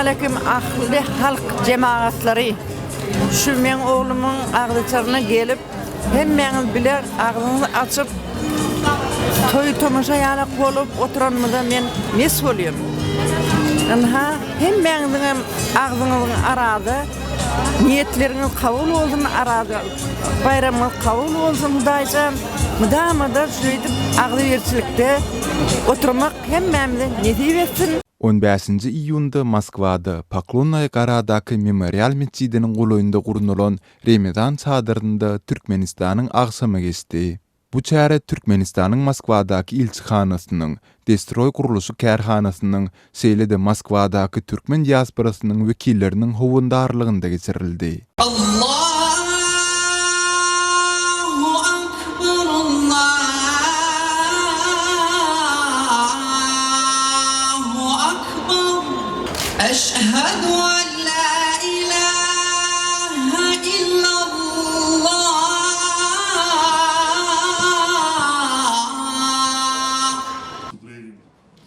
Essalawmaleýkim ahli halk jemagatlary. Şu meň oglumyň agzaçaryna gelip hemmäňiz bile agzyňyzy açyp toý tomaşa ýalak bolup oturanymyza men mes bolýan. Ynha hemmäňiziňem agzyňyzyň arada niýetleriňiz kabul bolsun arada baýramyňyz kabul bolsun Hudaýjan mydamada şeýdip agzybirçilikde oturmak hemmämize nesip etsin. On bäşinji iýunda Moskwada, Poklonnaýa Goradaky Memorial metjidiniň golaýynda gurnalan Remezan çadyrynda Türkmenistanyň agşamy geçdi. Bu çäre Türkmenistanyň Moskwadaky ilçihanasynyň, Destroý gurluşyk kärhanasynyň, şeýle-de Moskwadaky türkmen diasporasynyň wekilleriniň howandarlygynda geçirildi. Allahu akbar Allahu akbar Eşhedü en la ilahe illallah.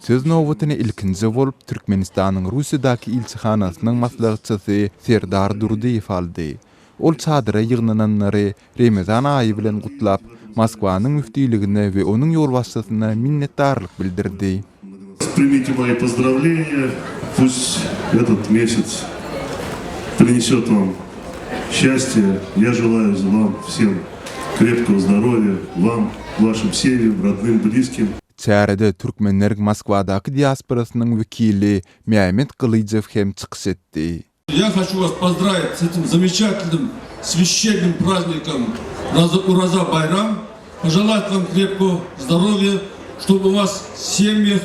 Söz nobatyny ilkinji bolup Türkmenistanyň Russiýadaky ilçihanasynyň maslahatçysy Serdar Durdyýew aldy. Ol çadyra ýygnananlary Remezan aýy bilen gutlap, Moskwanyň müftiligine we onuň ýolbaşçysyna minnetdarlyk bildirdi. Primite moи pozdravleniýa, pust etot mesec prineset vam sçastýe, ýa želaýu vam wsem krepkogo zdorowýa, vam, waşym semýam, rodnym, blizkim. Çärede türkmenleriň Moskwadaky diasporasynyň wekili Mämmet Gylyjow hem çykyş etdi. Ýa haçu was pozdrawit s etim zameçatelnym swişşennym praznikom Uraza Baýram, poželat vam krepkogo zdorowýa, ştob u was w semýah,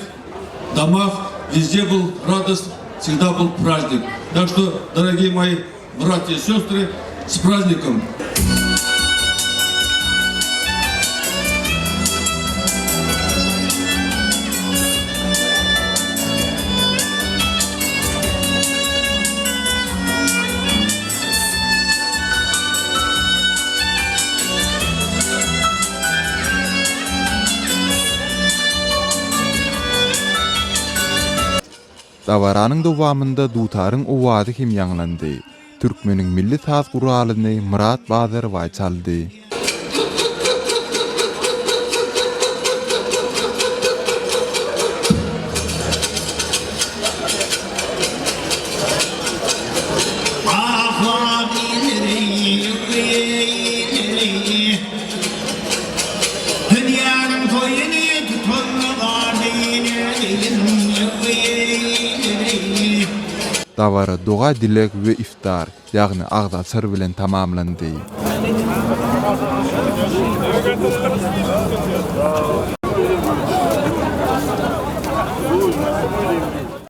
domah wezde byl radost, wsegda byl praznik. Tak şto, dorogiýe moi bratýa i sestry, s praznikom! Dabaranyň dowamynda dutaryň owazy hem ýaňlandy. Türkmeniň milli saz guralyny Myrat Bazarbaý çaldy. Dabara doga-dileg we iftar, ýagny agzaçar bilen tamamlandy.